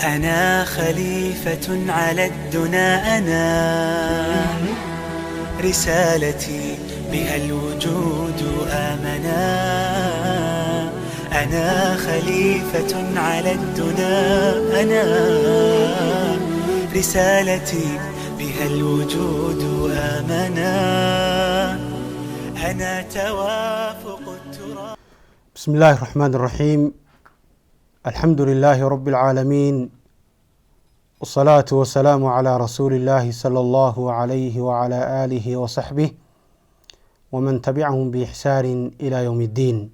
أنا خليفة على الدنا، أنا رسالتي بها الوجود آمنا. أنا خليفة على الدنا، أنا رسالتي بها الوجود آمنا. أنا توافق التراب. بسم الله الرحمن الرحيم. الحمد لله رب العالمين، والصلاة والسلام على رسول الله صلى الله عليه وعلى آله وصحبه ومن تبعهم بإحسان إلى يوم الدين.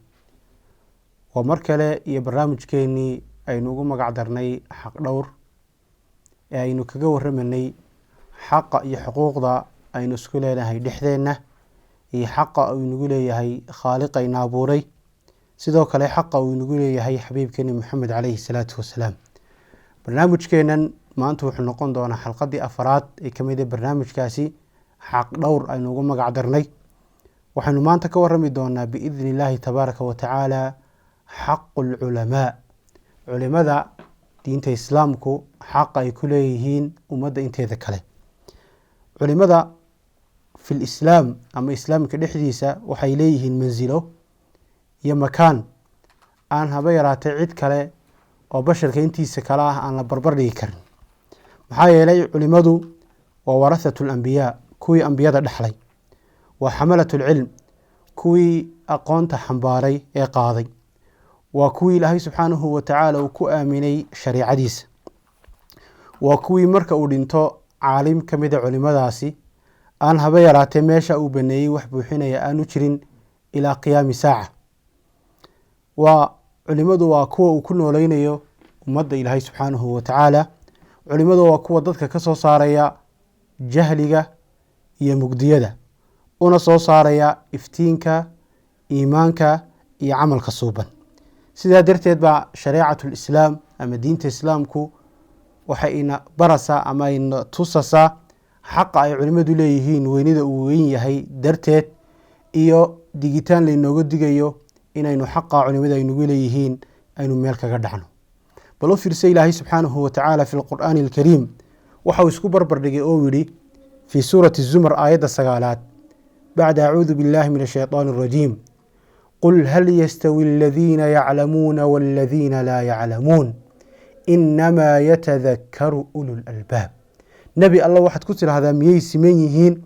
ومركلة iyo barnaamijkeenii aynu ugu magac darnay Xaq Dhowr, ee aynu kaga waramanay xaqa iyo xuquuqda aynu isku leenahay dhexdeenna, iyo xaqa uu inagu leeyahay khaaliqayna abuuray, sidoo kale xaqa uu inagu leeyahay xabiibkeeni Maxamed caleyhi salaatu wasalaam. Barnaamijkeenan maanta wuxuu noqon doonaa xalqadii afaraad ee kamid ah barnaamijkaasi Xaq Dhowr aynu ugu magac darnay. Waxaynu maanta ka warami doonaa biidni illaahi tabaaraka wa tacaala xaqu lculamaa, culimada diinta islaamku xaqa ay ku leeyihiin ummadda inteeda kale. Culimada fi lislaam ama islaamka dhexdiisa waxay leeyihiin mansilo iyo makaan aan haba yaraatay cid kale oo basharka intiisa kale ah aan la barbar dhigi karin. Maxaa yeelay, culimadu waa warathatu lambiyaa, kuwii ambiyada dhexlay, waa xamalat lcilm, kuwii aqoonta xambaaray ee qaaday, waa kuwii Ilaahay subxaanahu wa tacaala uu ku aaminay shariicadiisa, waa kuwii marka uu dhinto caalim ka mida culimadaasi aan haba yaraatee meesha uu baneeyey wax buuxinaya aanu jirin ilaa qiyaami saaca. Waa culimadu waa kuwa uu ku nooleynayo ummadda Ilaahay subxaanahu wa tacaala. Culimadu waa kuwa dadka ka soo saaraya jahliga iyo mugdiyada, una soo saaraya iftiinka iimaanka iyo camalka suuban. Sidaa darteed baa shareecatu lislaam ama diinta islaamku waxay ina barasaa ama ina tusasaa xaqa ay culimadu leeyihiin, weynida uu weyn yahay darteed, iyo digitaan laynooga digayo inaynu xaqa culimada aynugu leeyihiin aynu meel kaga dhacno. Bal u fiirsa, Ilaahay subxaanahu wa tacaala fi lqur'aani alkariim waxau isku barbar dhigay oo yidhi fii suurati Zumar aayadda 9aad, bacda acuudu billahi min ashayطaani alrajiim: qul hal yastawi aladiina yaclamuuna waladiina laa yaclamuun inamaa yatadakaru ulu lalbaab. Nebi Alla, waxaad ku tidhaahdaa: miyay siman yihiin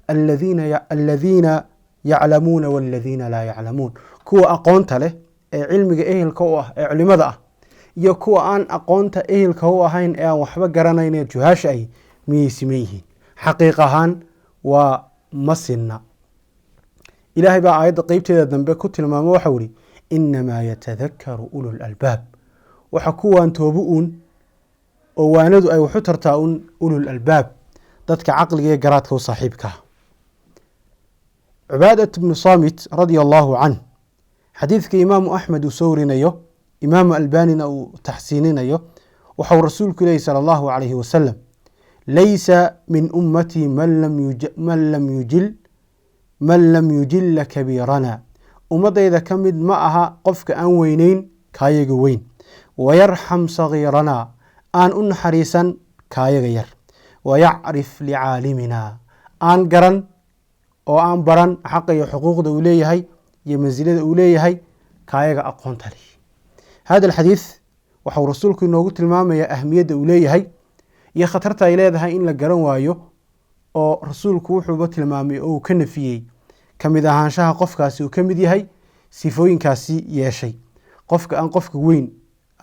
aladiina yaclamuuna waladiina laa yaclamuun, kuwa aqoonta leh ee cilmiga ehelka u ah ee culimada ah, iyo kuwa aan aqoonta ehelka u ahayn ee aan waxba garanayn ee juhaasha ahi, miyay siman yihiin? Xaqiiq ahaan waa ma sinna. Ilaahay baa aayadda qeybteeda dambe ku tilmaamo, waxau ihi: inamaa yatadakaru ulu lalbaab. Waxa kuwaan toobu uun oo waanadu ay waxu tartaa un ulul albaab, dadka caqliga ee garaadka u saaxiibkaa. Cubaadat bnu Saamit radia allahu canh, xadiidka Imaamu Axmed uu soo warinayo, Imaamu Albanina uu taxsiininayo, waxau rasuulku leeyay sala allahu calayhi wasalam: laysa min ummatii man lam yujilla kabiirana. Ummadayda ka mid ma aha qofka aan weyneyn kaayaga weyn, wayarxam sagiiranaa, aan u naxariisan kaayaga yar, wayacrif licaalimina, aan garan oo aan baran xaqa iyo xuquuqda uu leeyahay iyo mansilada uu leeyahay kaayaga aqoonta leh. Hada alxadiid waxau rasuulku inoogu tilmaamayaa ahmiyadda uu leeyahay iyo khatarta ay leedahay in la garan waayo, oo rasuulku wuxuuba tilmaamay oo uu ka nafiyey ka mid ahaanshaha qofkaasi uu ka mid yahay sifooyinkaasi yeeshay: qofka aan qofka weyn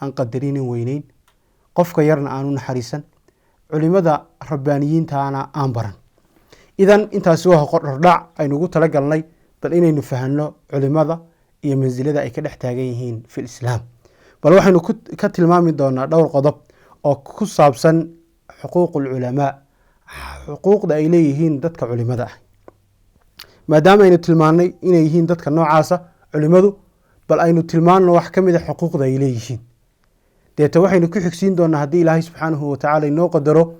aan qadarinin, weyneyn, qofka yarna aanu naxariisan, culimada rabbaaniyiintaana aan baran. Idan intaasi waa hordhac aynu ugu talagalnay bal inaynu fahanno culimada iyo mansilada ay ka dhex taagan yihiin fi lislaam. Bal waxaynu ka tilmaami doonaa dhowr qodob oo ku saabsan xuquuq alculamaa, xuquuqda ay leeyihiin dadka culimada ah. Maadaama aynu tilmaannay inay yihiin dadka noocaasa culimadu, bal aynu tilmaanno wax ka mid a xuquuqda ay leeyihiin. Deeta waxaynu ku xigsiin doonaa, haddii Ilaahay subxaanahu watacaala inoo qadaro,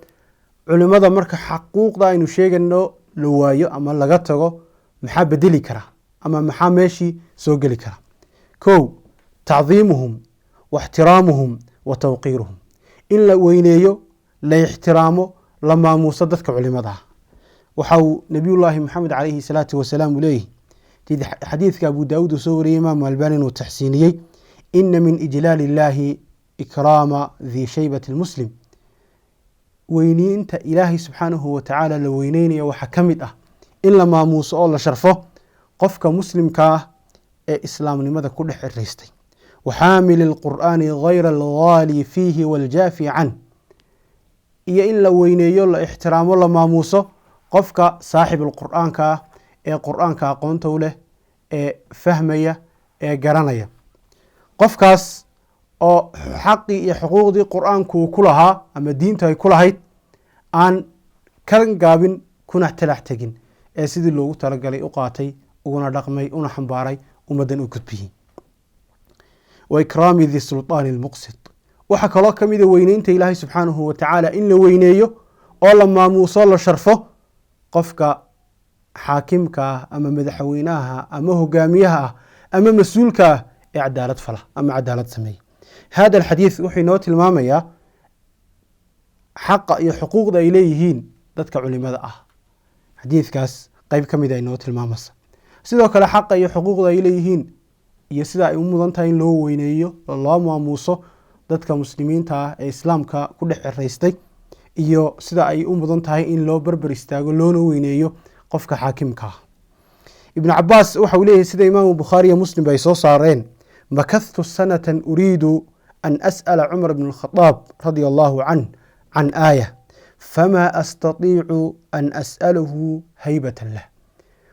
culimada marka xaquuqda aynu sheegano la waayo ama laga tago, maxaa bedeli karaa ama maxaa meeshii soo geli karaa? Kow, tacdiimuhum wa ixtiraamuhum wa tawqiiruhum. In la weyneeyo, la ixtiraamo, la maamuuso dadka culimada ah. Waxa uu Nabiyullaahi Maxamed calayhi salaatu wasalaam uu leeyahy xadiidka Abu Daawuud uu soo wariyey, Imaamu Albani inuu taxsiiniyey: "Ina min ijlaali illaahi ikraama dhi shaybati lmuslim." Weyniinta Ilaahay subxaanahu watacaala la weyneynaya waxaa ka mid ah in la maamuuso oo la sharfo qofka muslimka ah ee islaamnimada ku dhex ciraystay. Waxaamili lqur'aani gayra alghaali fiihi waljaafi can, iyo in la weyneeyo, la ixtiraamo, la maamuuso qofka saaxib alqur'aanka ah ee qur'aanka aqoonta u leh, ee fahmaya, ee garanaya, qofkaas oo xaqii iyo xuquuqdii qur'aanku uu ku lahaa ama diintu ay ku lahayd aan ka gaabin kuna talax tegin, ee sidii loogu talagalay u qaatay, uguna dhaqmay, una xambaaray, ummaddan u gudbiyey. Wa ikraami di sulطaani lmuqsit. Waxaa kaloo ka mida weyneynta Ilaahay subxaanahu watacaala in la weyneeyo oo la maamuuso, la sharfo qofka xaakimka ah ama madaxweynaha ama hogaamiyaha ah ama mas-uulka ah ee cadaalad fala ama cadaalad sameeya. Hada alxadiid wuxuu inoo tilmaamayaa xaqa iyo xuquuqda ay leeyihiin dadka culimada ah. Xadiidkaas qeyb ka mid a inoo tilmaamaysa sidoo kale xaqa iyo xuquuqda ay leeyihiin iyo sida ay u mudan tahay in loo weyneeyo oo loo maamuuso dadka muslimiinta ah ee islaamka ku dhex ciraystay, iyo sida ay u mudan tahay in loo berber istaago loona weyneeyo qofka xaakimka ah. Ibnu Cabaas waxa uu leeyahay, sida Imaamu Bukhaari iyo Muslim ba ay soo saareen: "Makahtu sanatan uriidu an as'ala Cumar bn alkhadaab radia allahu canh can aaya, fama astatiicu an as'alahu haybatan lah."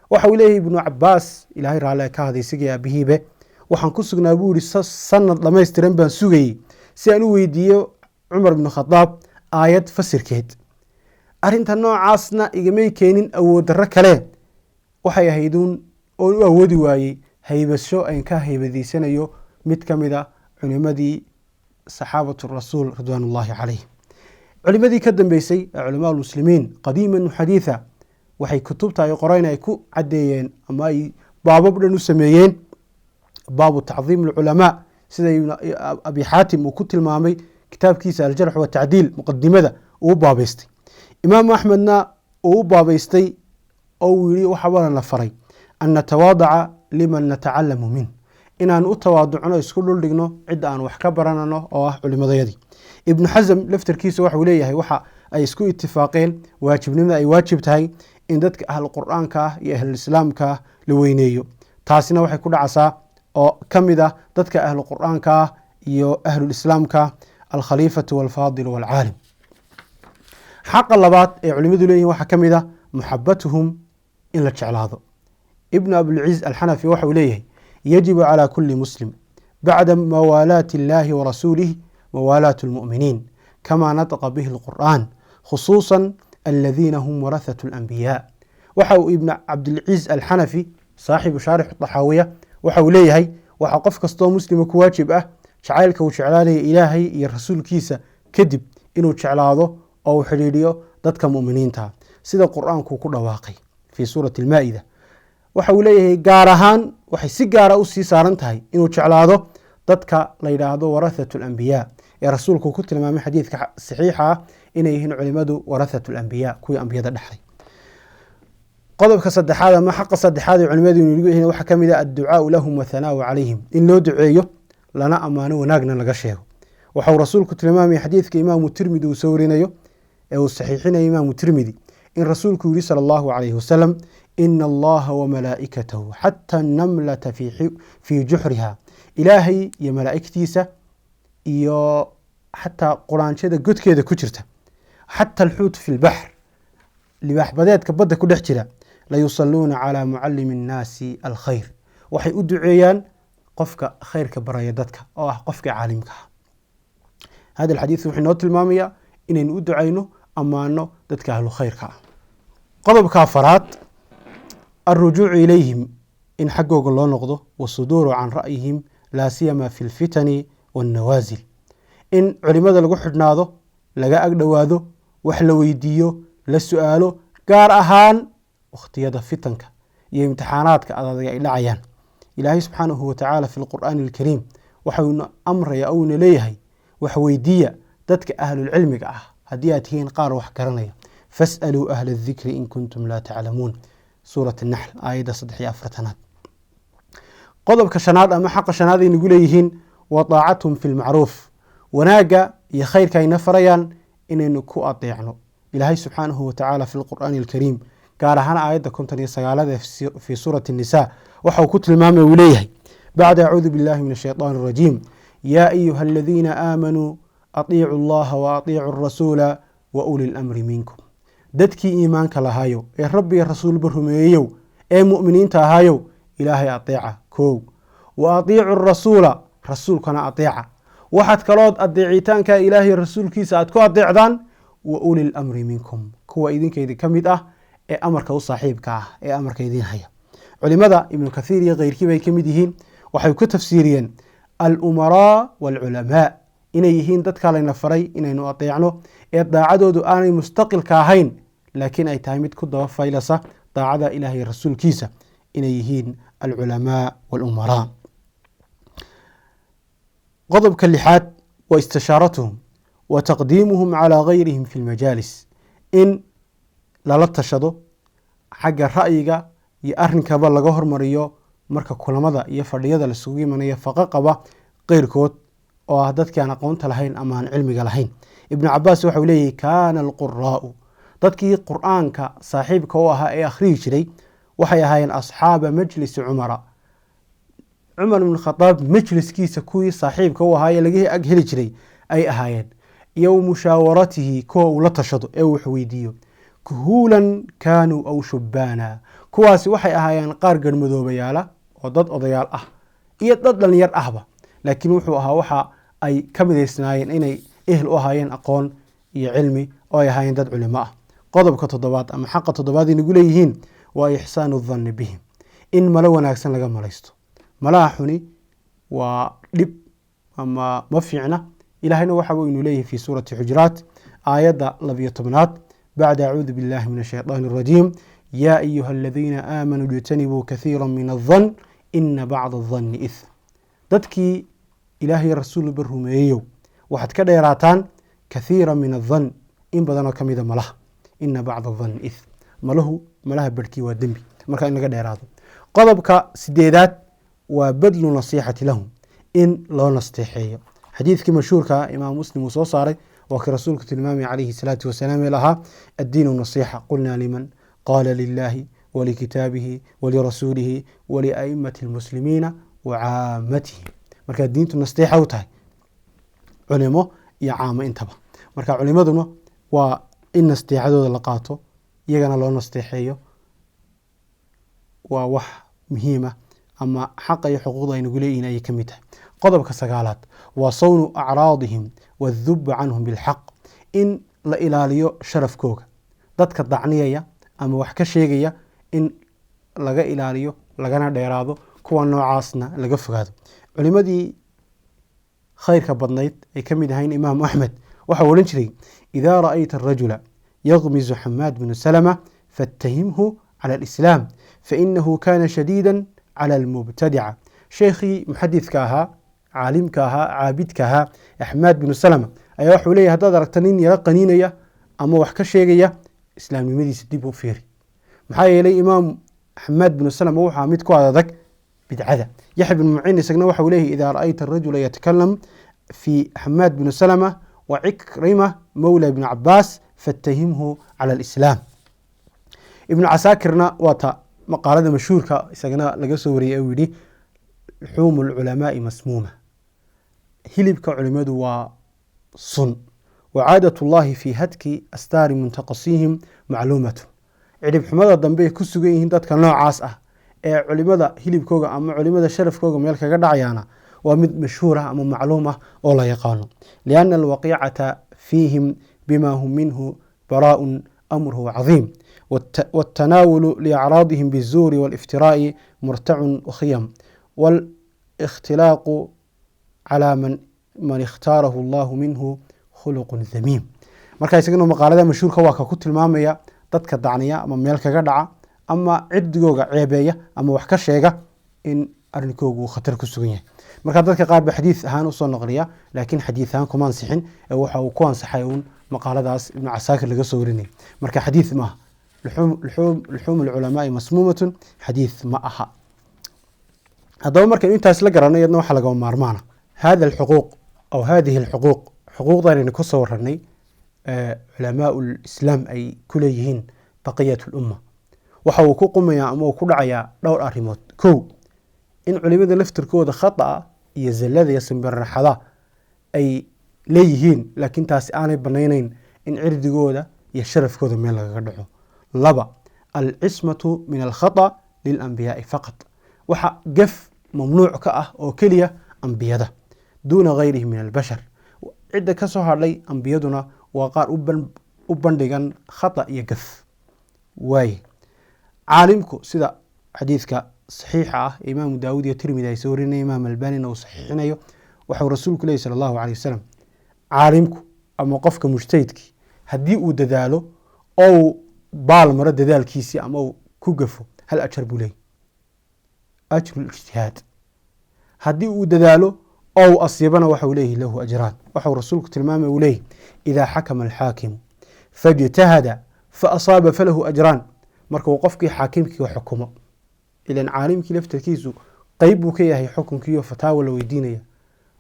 Waxa uu leeyahay Ibnu Cabaas, Ilaahay raalle ka haday isigii aabihiibe, waxaan ku sugnaa, buu yihi, sanad dhammaystiran baan sugayey si aan u weydiiyo Cumar bnu Khadaab aayad fasirkeed. Arrinta noocaasna igamay keenin awood darro kale, waxay ahayduun oon u awoodi waayey haybasho aan ka haybadiisanayo mid ka mid a culimadii saxaabatu rasuul ridwaanullaahi calayh. Culimadii ka dambeysay ee culamaa lmuslimiin qadiiman xadiitha waxay kutubta ay qoreen ay ku caddeeyeen ama ay baabab dhan u sameeyeen, baabu tacdiim alculamaa, sida Ibn Abi Xaatim uu ku tilmaamay kitaabkiisa Aljarx watacdiil, muqadimada uu u baabaystay, Imaamu Axmedna uu u baabaystay oo uu yihi waxaabana la faray an natawaadaca liman natacalamu min, inaan u tawaaducno, isku dhuldhigno cidda aan wax ka baranano oo ah culimadayadii. Ibnu Xasm laftarkiisa waxau leeyahay waxa ay isku itifaaqeen waajibnimada ay waajib tahay in dadka ahlu qur'aanka ah iyo ahlulislaamka ah la weyneeyo. Taasina waxay ku dhacaysaa oo ka mid ah dadka ahlu qur'aanka ah iyo ahlulislaamka alkhaliifatu walfaadilu walcaalim. Xaqa labaad ee culimadu leeyihin waxaa ka mid ah muxabatuhum, in la jeclaado. Ibnu Abilciz Alxanafi waxa uu leeyahay: "Yajibu calى kuli muslim bacda mawaalaati illahi warasuulih mawaalaatu lmu'miniin, kama nataqa bihi alqur'an, khusuusan aladiina hum warathatu alanbiyaa." Waxa uu Ibn Cabdilciz Alxanafi, saaxibu shaarix Daxaawiya, waxa uu leeyahay waxaa qof kastoo muslima ku waajib ah jacaylka uu jeclaanaya Ilaahay iyo rasuulkiisa kadib inuu jeclaado oo uu xidhiidhiyo dadka mu'miniinta, sida qur-aanku ku dhawaaqay fii suurati almaa'ida. Waxa uu leeyahay gaar ahaan waxay si gaara usii saaran tahay inuu jeclaado dadka la yidhaahdo warathatu alambiyaa, ee rasuulku ku tilmaamay xadiidka saxiixa ah inay yihiin culimadu warathatu alambiyaa, kuwii ambiyada dhexlay. Qodobka saddexaad ama xaqa saddexaad ee culimadu inagu yihiin waxaa ka mid ah adducaau lahum wathanaau calayhim, in loo duceeyo lana ammaano, wanaagna laga sheego. Waxa uu rasuulku tilmaamaya xadiidka Imaamu Tirmidi uu soo warinayo ee uu saxiixinayo Imaamu Tirmidi in rasuulku yihi sala allahu calayhi wasalam: "Ina allaha wamalaa'ikatahu xata annamlata fii juxriha." Ilaahay iyo malaa'igtiisa iyo xataa quraanjada godkeeda ku jirta, xata alxuut fi lbaxr, libaax badeedka badda ku dhex jira, layusaluuna calaa mucalimi annaasi alkhayr, waxay u duceeyaan qofka khayrka baraya dadka oo ah qofka caalimka ah. Hada alxadiid wuxuu inoo tilmaamayaa inaynu u ducayno, ammaano dadka ahlu khayrka ah. Qodobka afaraad, alrujuucu ilayhim, in xaggooga loo noqdo, wasuduuru can ra'yihim, laa siyama fi lfitani wannawaasil, in culimada lagu xidhnaado, laga agdhowaado, wax la weydiiyo, la su-aalo, gaar ahaan wakhtiyada fitanka iyo imtixaanaadka adadag ay dhacayaan. Ilaahay subxaanahu watacaala fi lqur'aani alkariim waxauna amraya ouna leeyahay wax weydiiya Dadka ahlulcilmiga ah haddii aad tihiin qaar wax garanaya, fas'aluu ahla adikri in kuntum laa taclamuun, suurat Naxl, aayadda 43aad. Qodobka shanaad ama xaqa shanaad ay nagu leeyihiin wa daacatuhum fi lmacruuf, wanaagga iyo khayrka ayna farayaan inaynu ku adeecno. Ilaahay subxaanahu watacaala fi lqur'aani alkariim, gaar ahaan aayadda 59aad ee fi suurati Nisa, waxa uu ku tilmaamay, uu leeyahay bacda acuudu billahi min ashaytaan arajiim: yaa ayuha aladiina aamanuu atiicu allaha wa atiicu arasuula wa uli lamri minkum. Dadkii iimaanka lahaayow ee Rabbiga rasuulba rumeeyeyow ee mu'miniinta ahaayow, Ilaahay adeeca kow, wa atiicu rasuula, rasuulkana adeeca. Waxaad kalood adeecitaanka Ilaahay rasuulkiisa aad ku adeecdaan wa uli lamri minkum, kuwa idinka ka mid ah ee amarka u saaxiibka ah ee amarka idiin haya. Culimada Ibnu Kathiir iyo keyrkii bay ka mid yihiin, waxay ku tafsiiriyeen alumaraa waalculamaa inay yihiin dadka layna faray inaynu adeecno, ee daacadoodu aanay mustaqilka ahayn, laakiin ay tahay mid ku daba faylasa daacada Ilaahay rasuulkiisa, inay yihiin alculamaa walumaraa. Qodobka lixaad wa istishaaratuhum wa taqdiimuhum calaa gayrihim fi lmajaalis, in lala tashado xagga ra'yiga iyo arrinkaba laga hormariyo marka kulamada iyo fadhiyada laisugu imanayo faqa qaba keyrkood oo ah dadkii aan aqoonta lahayn ama aan cilmiga lahayn. Ibnu Cabaas waxau leeyahy: kaana alquraa'u, dadkii Qur-aanka saaxiibka u ahaa ee akhriyi jiray, waxay ahaayeen asxaaba majlisi Cumara, Cumar ibn Khadaab majliskiisa kuwii saaxiibka u ahaa ee laga ag heli jiray ay ahaayeen, iyo mushaawaratihi, kuwa uu la tashado ee uu wax weydiiyo, kuhuulan kaanuu aw shubbaana. Kuwaasi waxay ahaayeen qaar garmadoobayaala oo dad odayaal ah iyo dad dhalinyar ahba, laakiin wuxuu ahaa waxa ay ka midaysnaayeen inay ehel u ahaayeen aqoon iyo cilmi oo ay ahaayeen dad culimo ah. Qodobka toddobaad ama xaqa toddobaad ay nagu leeyihiin waa ixsaanu danni bihim, in malo wanaagsan laga malaysto. Malaha xuni waa dhib ama ma fiicna. Ilaahayna waxa uu leeyahay fi suurati Xujuraat, aayadda 12aad, bacda acuudu billahi min ashaytaani arajiim: yaa ayuha aladiina aamanuu ijtanibuu kathiira min adan ina bacda adanni ithm. Dadkii Ilaahay rasuulba rumeeyeyow, waxaad ka dheeraataan kathiira min adan, in badanoo ka mida malaha, ina bacda adanni ithm, malahu malaha barhkii waa dembi, marka in laga dheeraado. Qodobka sideedaad waa badlu nasiixati lahum, in loo nasteexeeyo. Xadiidkii mashhuurka Imaam Muslim uu soo saaray waa kii rasuulku tilmaamay calayhi salaatu wasalaam ee lahaa: addiinu nasiixa, qulnaa liman? Qaala lilaahi walikitaabihi walirasuulihi waliaimati almuslimiina wa caamatihim. Markaa diintu nasteexa u tahay culimo iyo caamo intaba. Marka culimaduna waa in nasteexadooda la qaato, iyagana loo nasteexeeyo, waa wax muhiima ama xaqa iyo xuquuqda ay nagu leeyihin ayay ka mid tahay. Qodobka sagaalaad waa sawnu acraadihim waaddubu canhum bilxaq, in la ilaaliyo sharafkooga. Dadka dacniyaya ama wax ka sheegaya in laga ilaaliyo lagana dheeraado, kuwa noocaasna laga fogaado. Culimadii khayrka badnayd ay ka mid ahayn Imaamu Axmed waxau odhan jiray: idaa ra'ayta arajula yagmizu Xamaad bnu Salama faatahimhu cala alislaam, fainahu kana shadiida cala almubtadica. Sheekhii muxadidka ahaa, caalimka ahaa, caabidka ahaa, Axmaad binu Salama, ayaa waxuu leeyahy: haddaad aragta nin yaro qaniinaya ama wax ka sheegaya, islaamnimadiisa dib u fiiri, maxaa yeelay Imaam Xamaad binu Salama wuxuu mid ku adadag bidcada. Yaxya bnu Muciin isagna waxa uu leeyahy: idaa ra'ayta arajula yatakalam fi Xamaad binu Salama wa Cikrima mawla Ibnu Cabaas faatahimhu cala alislaam. Ibnu Casaakirna waa ta maqaalada mashhuurka isagana laga soo wariyey uu yidhi: luxuumu lculamaai masmuuma, hilibka culimadu waa sun, wa caadat ullahi fi hadki astaari muntaqasihim macluumatun. Cidhib xumada dambe ay ku sugan yihiin dadka noocaas ah ee culimada hilibkooga ama culimada sharafkooga meel kaga dhacayaana waa mid mashhuur ah ama macluum ah oo la yaqaano, lianna alwaqiicata fiihim bima hum minhu baraaءun amruhu cadiim, wاltanaawulu liacraadihim biالzuuri wاliftiraa'i murtacun wakhiyam, wاlikhtilaaqu calى man ikhtaarahu allahu minhu khuluqun damiim. Marka isagana maqaalada mashhuurka waa ka ku tilmaamaya dadka dacniya ama meel kaga dhaca ama cirdigooga ceebeeya ama wax ka sheega in arrinkoogu uu khatar ku sugan yahay. Marka dadka qaar ba xadiis ahaan usoo naqliya, laakiin xadiis ahaan kuma ansixin ee waxa uu ku ansaxay uun maqaaladaas Ibnu Casaakir laga soo warinayay. Marka xadiis ma aha, luxuum alculamaai masmuumatun xadiis ma aha. Haddaba markaynu intaas la garanay, iyadna waxaa lagama maarmaana hada alxuquuq aw hadihi alxuquuq, xuquuqdan aynu kasoo warranay culamaau lislaam ay ku leeyihiin baqiyat lumma, waxa uu ku qumayaa ama uu ku dhacayaa dhowr arrimood. Kow, in culimada laftirkooda khata'a iyo zallada iyo simbirraxada ay leeyihiin, laakiin taasi aanay banaynayn in cirdigooda iyo sharafkooda meel lagaga dhaco. Laba, alcismatu min alkhata lilambiyaai faqat, waxa gef mamnuuc ka ah oo keliya ambiyada duuna gayrihi min albashar. Cidda ka soo hadhay ambiyaduna waa qaar u bandhigan khata iyo gef. Waaye caalimku sida xadiidka saxiixa ah ee Imaamu Daawud iyo Tirmidi ay soo warinaya, Imaam Albanina uu saxiixinayo, waxau rasuulku lehi sala Allahu caleyh wasalam, caalimku ama qofka mujtahidkii haddii uu dadaalo oo uu baal maro dadaalkiisii ama uu ku gafo, hal ajar buu leeyahy, ajru lijtihaad. Haddii uu dadaalo oo uu asiibana waxau leeyahy lahu ajraan. Waxau rasuulku tilmaamay uu leeyahy, idaa xakama alxaakimu fajtahada fa asaaba falahu ajraan. Marka uu qofkii xaakimkii xukumo, ilan caalimkii laftarkiisu qeyb buu ka yahay xukunkiiyo fataawa la weydiinaya,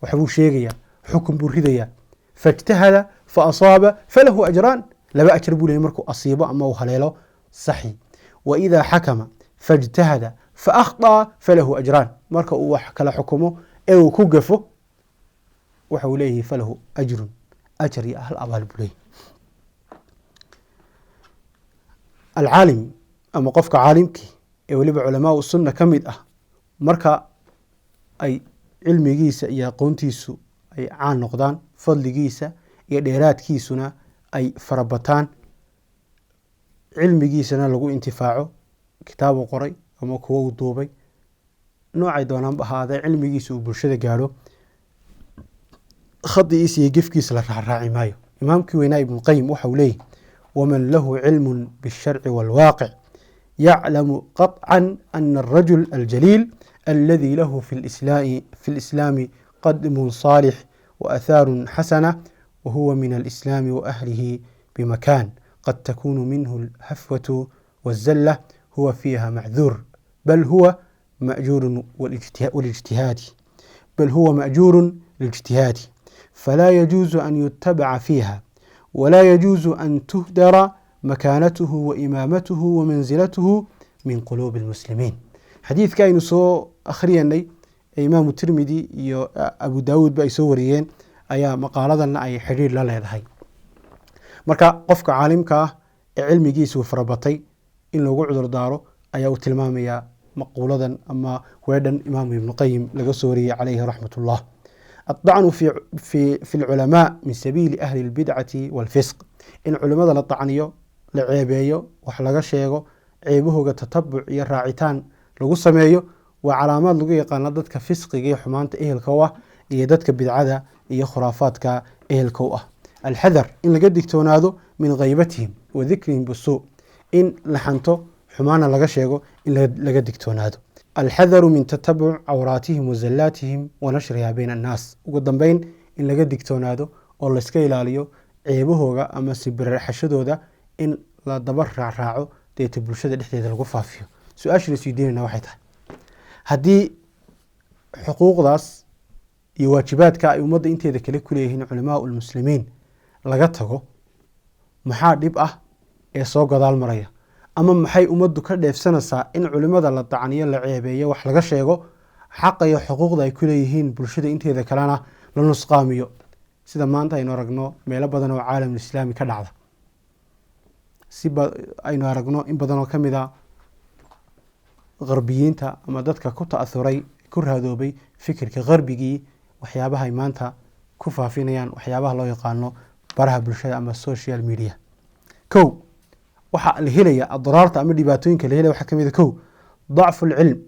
waxbuu sheegayaa, xukun buu ridayaa. Fajtahada fa asaaba falahu ajraan, laba ajar buu leeyahy markuu asiibo ama uu haleelo saxi. Wa idaa xakama fajtahada fa akhطأ falahu ajraan, marka uu wax kala xukumo ee uu ku gafo waxa uu leeyahay falahu ajrun, ajar iyo hal abaal buu leeyahy. Alcaalim ama qofka caalimkii ee weliba culamaau sunna ka mid ah, marka ay cilmigiisa iyo aqoontiisu ay caan noqdaan, fadligiisa iyo dheeraadkiisuna ay farabataan, cilmigiisana lagu intifaaco, kitaabu qoray ama kuwo uu duubay, noocay doonaanba ahaadee, cilmigiisa uu bulshada gaadho, khadigiisa iyo gefkiisa la raacraaci maayo. Imaamkii weynaa Ibnuqayim waxa uu leeyahy, waman lahu cilmu biاsharci wاlwaaqic yaclamu qaطca ana arajul aljaliil aladi lahu fi lislaami qadmu saalix waathaaru xasana, wahuwa min alislaami waahlihi bimakan qad takunu minhu alhafwatu wاzalla, huwa fiiha macduur, bal huwa majuuru walijtihaadi, bal huwa maأjuuru liاجtihaadi, falaa yajuuzu an yutabaca fiiha, walaa yajuuzu an tuhdara makaanatuhu wa imaamatuhu wa mansilatuhu min quluubi اlmuslimiin. Xadiidka aynu soo akhriyanay ee Imaamu Tirmidi iyo Abu Daawuud ba ay soo wariyeen ayaa maqaaladanna ay xidhiir la leedahay. Marka qofka caalimka ah ee cilmigiisuu farabatay in loogu cudur daaro ayaa uu tilmaamayaa maquuladan ama weedhan Imaamu Ibnuqayim laga soo wariyey calayhi raxmat ullah. Aلطacnu fi اlculamaa min sabiili ahli اlbidcati wاlfisq, in culimada la tacniyo, la ceebeeyo, wax laga sheego, ceebahooga tatabuc iyo raacitaan lagu sameeyo, waa calaamaad lagu yaqaano dadka fisqiga iyo xumaanta ehelka u ah iyo dadka bidcada iyo khuraafaadka ehelka u ah. Alxadar, in laga digtoonaado min khaybatihim wa dikrihim bisuu, in la xanto, xumaana laga sheego, in laga digtoonaado. Alxadaru min tatabuc cawraatihim wa zallaatihim wa nashriha bayna annaas. Ugu dambeyn, in laga digtoonaado oo layska ilaaliyo ceebahooga ama sibirraxashadooda in la daba raacraaco, deeta bulshada dhexdeeda lagu faafiyo. Su-aasha la isweydiinayna waxay tahay, haddii xuquuqdaas iyo waajibaadka ay ummadda inteeda kale ku leeyihiin culamaau lmuslimiin laga tago, maxaa dhib ah ee soo gadaal maraya, ama maxay ummaddu ka dheefsanaysaa in culimada la dacniyo, la ceebeeyo, wax laga sheego, xaqa iyo xuquuqda ay ku leeyihiin bulshada inteeda kalena la nusqaamiyo, sida maanta aynu aragno meelo badan oo caalamulislaami ka dhacda, si aynu aragno in badan oo ka mid a gharbiyiinta ama dadka ku ta'athuray, ku raadoobay fikirka gharbigii, waxyaabaha ay maanta ku faafinayaan waxyaabaha loo yaqaano baraha bulshada ama social media. Kow, waxaa la helaya adraarta ama dhibaatooyinka la helaya waxaa kamid a, kow, dacfu alcilm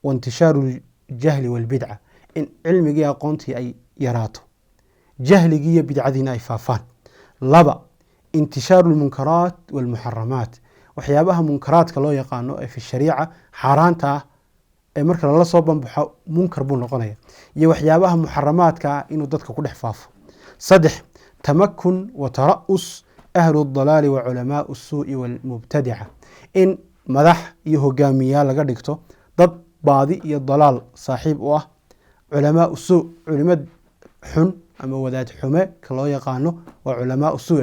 wa intishaaru aljahli waalbidca, in cilmigii aqoontii ay yaraato, jahligii iyo bidcadiina ay faafaan. Laba, intishaaru lmunkaraat waalmuxaramaat, waxyaabaha munkaraadka loo yaqaano ee fi shariica xaaraanta ah ee marka lala soo banbaxo munkar buu noqonaya, iyo waxyaabaha muxaramaadka ah inuu dadka ku dhex faafo. 3, tamakun wa tara-us ahlu dalaali wa culamaau suu'i walmubtadica, in madax iyo hogaamiyaal laga dhigto dad baadi iyo dalaal saaxiib u ah, culamaau suu, culimo xun ama wadaad xume ka loo yaqaano waa culamaau suu,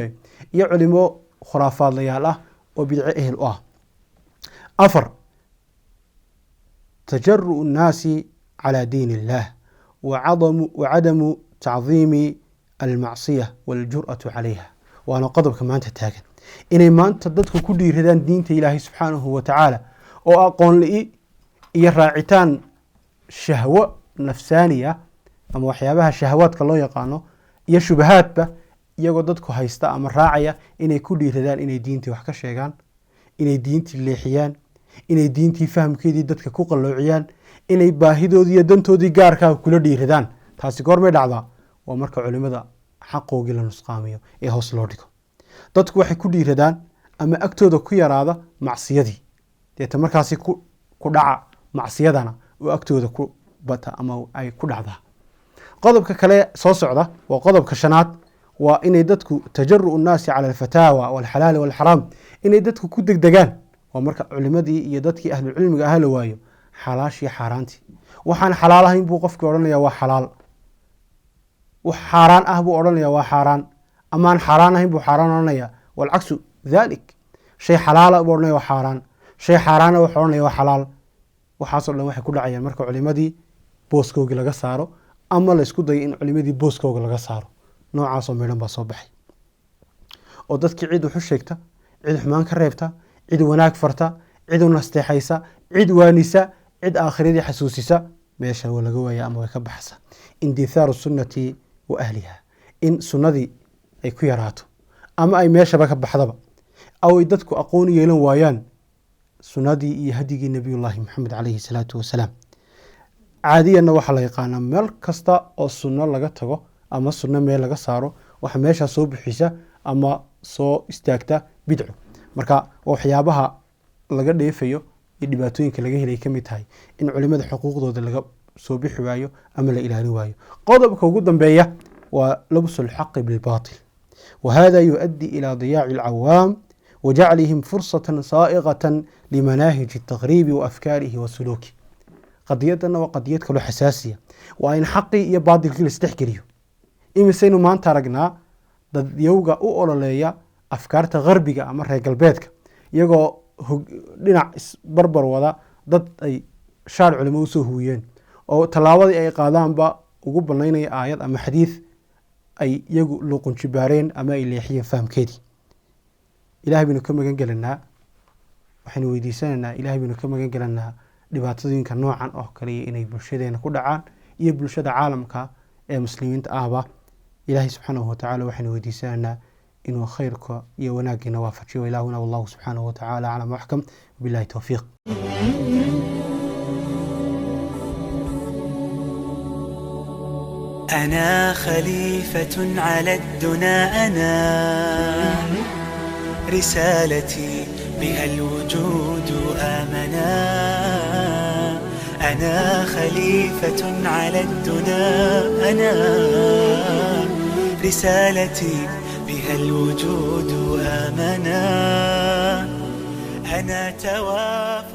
iyo culimo khuraafaadlayaal ah oo bidco ehel u ah. 4, tajaru'u nnaasi calaa diin illaah wacadamu tacdiimi almacsiya waljur'atu calayha. Waana qodobka maanta taagan, inay maanta dadku ku dhiiradaan diinta Ilaahay subxaanahu wa tacaala oo aqoon li'i iyo raacitaan shahwo nafsaaniya ama waxyaabaha shahawaadka loo yaqaano iyo shubahaadba iyagoo dadku haysta ama raacaya, inay ku dhiiradaan inay diintii wax ka sheegaan, inay diintii leexiyaan, inay diintii fahamkeedii dadka ku qalloociyaan, inay baahidoodii iyo dantoodii gaarkaa kula dhiiradaan. Taasi goormay dhacdaa? Waa marka culimada xaqoogii la nusqaamiyo ee hoos loo dhigo. Dadku waxay ku dhiiradaan ama agtooda ku yaraada macsiyadii, deeta markaasi ku dhaca macsiyadana oo agtooda ku bata ama ay ku dhacdaa. Qodobka kale soo socda waa qodobka shanaad, waa inay dadku tajaru'u nnaasi cala alfataawa walxalaali walxaraam, inay dadku ku degdegaan. Waa marka culimadii iyo dadkii ahlucilmiga ahaa la waayo xalaashii xaaraantii. Waxaan xalaal ahayn buu qofkii odhanaya waa xalaal, wax xaaraan ah buu odhanaya waa xaaraan, amaan xaaraan ahayn buu xaaraan odhanaya, walcaksu dhalik, shay xalaala buu odhanaya waa xaaraan, shay xaaraana wuxuu odhanaya waa xalaal. Waxaasoo dhan waxay ku dhacayaan marka culimadii booskoogii laga saaro ama la isku dayo in culimadii booskooga laga saaro. Noocaasoo midhan baa soo baxay oo dadkii cid wax u sheegta, cid xumaan ka reebta, cid wanaag farta, cid u nasteexaysa, cid waanisa, cid aakhiradii xasuusisa, meesha waa laga waaya ama way ka baxsa. Indithaaru sunnati wa ahliha, in sunnadii ay ku yaraato ama ay meeshaba ka baxdaba, aw ay dadku aqoon yeelan waayaan sunnadii iyo hadyigii Nabiyullaahi Maxamed calayhi salaatu wasalaam. Caadiyanna waxaa la yaqaanaa meel kasta oo sunno laga tago ama sunno meel laga saaro, waxa meeshaa soo bixisa ama soo istaagta bidco. Marka waa waxyaabaha laga dheefayo iyo dhibaatooyinka laga helay ka mid tahay in culimada xuquuqdooda laga soo bixi waayo ama la ilaalin waayo. Qodobka ugu dambeeya waa labsu lxaqi bilbaatil, wa hada yuaddi ilaa diyaaci alcawaam wa jaclihim fursatan saa'iqatan limanaahiji altaqriibi wa afkaarihi wa suluuki. Qadiyadana waa qadiyad kaloo xasaasiya, waa in xaqii iyo baatilkii la isdhex geliyo. Imisaynu maanta aragnaa dadyowga u ololeeya afkaarta gharbiga ama reer galbeedka, iyagoo dhinac isbarbar wada dad ay shaar culimo usoo huuyeen oo tallaabadii ay qaadaanba ugu banaynaya aayad ama xadiid ay iyagu luqunjibaareen ama ay leexiyeen fahamkeedii. Ilahay baynu ka magan gelanaa, waxaynu weydiisanaynaa Ilahay baynu ka magan gelanaa dhibaatooyinka noocan oo kaliya inay bulshadeena ku dhacaan iyo bulshada caalamka ee muslimiinta ahba. Ilaahay subxaanahu watacaala waxaynu weydiisanaynaa inuu khayrka iyo wanaaggiina waafajiyo. Ilaahuna wallahu subxaanahu watacaala aclam waxkam, wabillahi towfiiq. أنا خليفة على الدنا، أنا رسالتي بها الوجود آمنا. أنا خليفة على الدنا، أنا رسالتي بها الوجود آمنا. أنا توافق